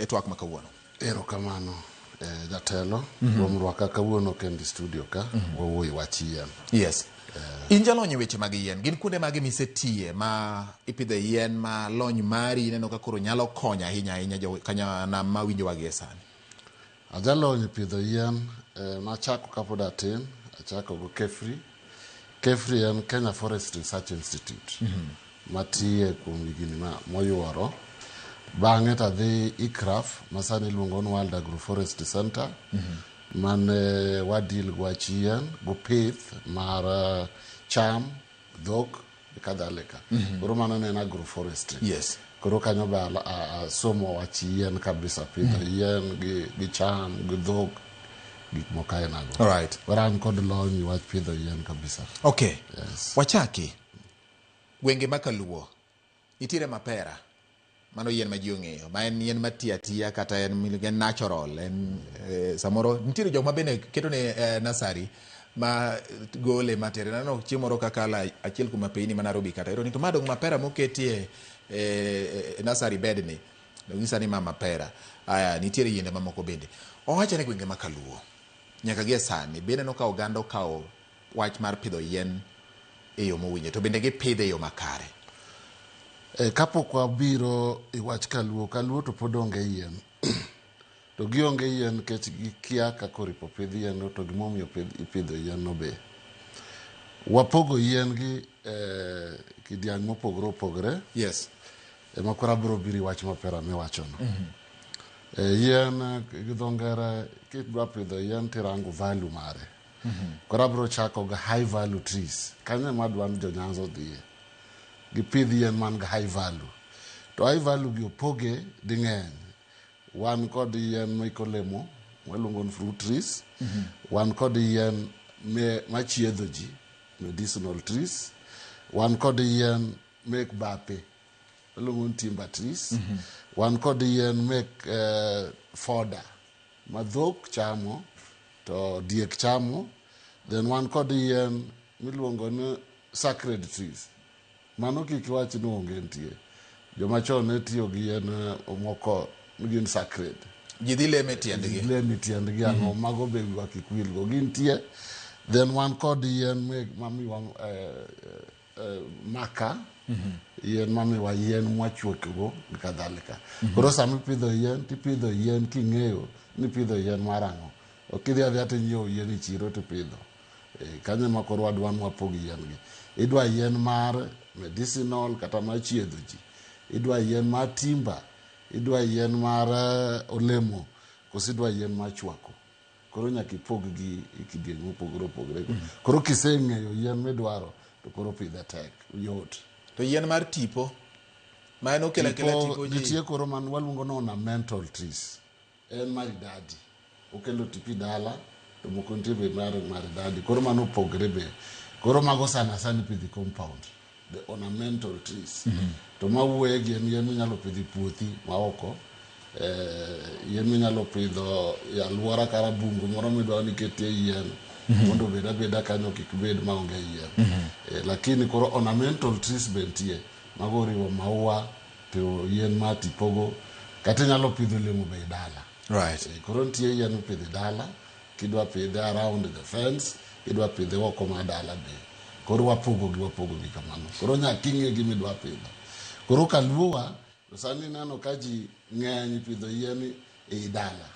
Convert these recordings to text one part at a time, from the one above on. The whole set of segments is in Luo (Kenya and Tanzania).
twak ma kawuono. Erokamano jatelo kuom rwaka kawuono kendo e studio ka wawuoyo wach yien. Yes. In jalony e weche mag yien, gin kuonde mage misetiye ma ipidhe yien ma lony mari ineno ka koro nyalo konyo ahinya ahinya jo kanyanam mawinjowa gie sani? Ajalony e pidho yien, nachako kapod atin, achako go KEFRI. KEFRI en Kenya Forest Research Institute matiye kuom higni moyuoro. Bang'e to adhi ICRAF ma sani iluongo ni World Agroforestry Center mane wa deal gi wach yien gi pith mar cham, dhok gi kadhalika. Koro mano ne en agroforestry. Koro kanyo be asomo wach yien kabisa, pidho yien gi cham gi dhok, gik moko aina go. Koro an kod lony e wach pidho yien kabisa. Yes. Wachaki. Gwenge ma kaluo nitiere mapera, mano yien ma ji ong'eyo, ma en yien mati atiya kata en natural, en samoro nitiere jok ma bende keto ne nursery ma gole matere. Naneno chieng' moro kakalo achiel kuom apeyni ma Nairobi kata iyudo ni to ma dong' mapera moketie nursery bed ni, onyisa ni ma mapera. Aya, nitiere yiende mamoko bende. Owacho ni gwenge ma kaluo nyaka gie sani be ineno ka oganda okawo wach mar pidho yien e yo mowinjore, to bende gipidhe e yo makare? Kapok wabiro e wach kaluo, kaluo to pod onge yien. To gionge yien nikech gikia kaka oripo pidh yien no, to gimomiyo ipidho yien no be. Wapogo yien gi kidieny mopogore opogore. Ema koro abiro biro e wach mapera miwachono. Yien gi dho ngere kidwa pidho yien tirango value mare. Koro abiro chako gi high value trees. Kanyo ema adwa ni jo Nyanza odhiye. Gipidh yien man gi high value. To high value gi opoge ding'eny. Wan kod yien mek olemo waluongo ni fruit trees. Wan kod yien machiedho ji, medicinal trees. Wan kod yien mek bape waluongo ni timber trees. Wan kod yien mek fodder ma dhok chamo to diek chamo. Then wan kod yien miluongo ni sacred trees. Mano kik iwach ni onge nitie. Joma chon ne tiyo gi yien moko ni gin sacred. Ji dhi leme tiendgi. Leme tiendgi ang'o, mago be wiwa kik wilgo. Gintie. Then wan kod yien mamiwa maka, yien mamiwa yien mwachuokogo gi kadhalika. Koro sama ipidho yien, tipidho yien king'eyo ni ipidho yien mar ang'o. Ok idhi adhiya tinyiewo yien e chiro tipidho. Kanyo ema koro wadwa ni wapog yien gi. Idwa yien mar medicinal kata mar chiedho ji. Idwa yien mar timber, idwa yien mar olemo, koso idwa yien mar chwako. Koro nyaka ipog gi e kidieny mopogore opogore. Koro kiseng'eyo yien midwaro to koro pidhe tek, yot. To yien mar tipo, ma en okelo akela tipo ji. Nitie koro man waluongo ni ornamental trees. En maridadi. Okelo tipo dala, to moko nitie be mar maridadi. Koro mano opogre be. Koro mago sana sana ipidho e compound. The ornamental trees. To mawuoye gi en yien minyalo pidho e puothi ma oko. Yien minyalo pidho e alwora kata bungu moro midwa ni iketie yien. Mondo obed abeda kanyo kik bed maonge yien. Lakini koro ornamental trees be nitie. Mago oriwo maua, to yien mar tipogo, kata inyalo pidho olemo be e dala. Koro nitie yien mipidho e dala, kidwa pidhe around the fence, kidwa pidhe oko mar dala be. Koro wapogo gi kamano. Koro nyaka ing'e gima idwa pidho. Koro kaluowa, to sani ineno ka ji ng'eny pidho yien ei dala.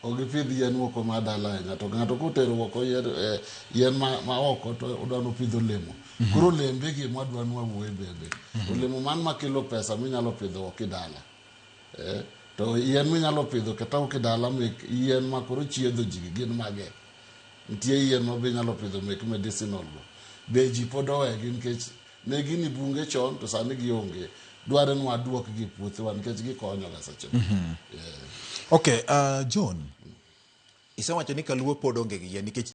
Ok gipidh yien oko mar dala ahinya. To ng'ato kotero oko yien ma oko to odwa nopidh olemo. Koro olembe gi ema wadwa ni wawuoye bende. Olemo man makelo pesa minyalo pidho oko e dala. To yien minyalo pidho kata ok e dala mek yien ma koro chiedho ji gin mage. Nitie yien ma be inyalo pidho mek medicinal go. Be ji pod owegi nikech ne gin e bunge chon to sani gionge. Dwarre ni waduok gi e puothewa nikech gikonyo ga seche moko. Okay, John, isewacho ni kaluo pod onge gi yien nikech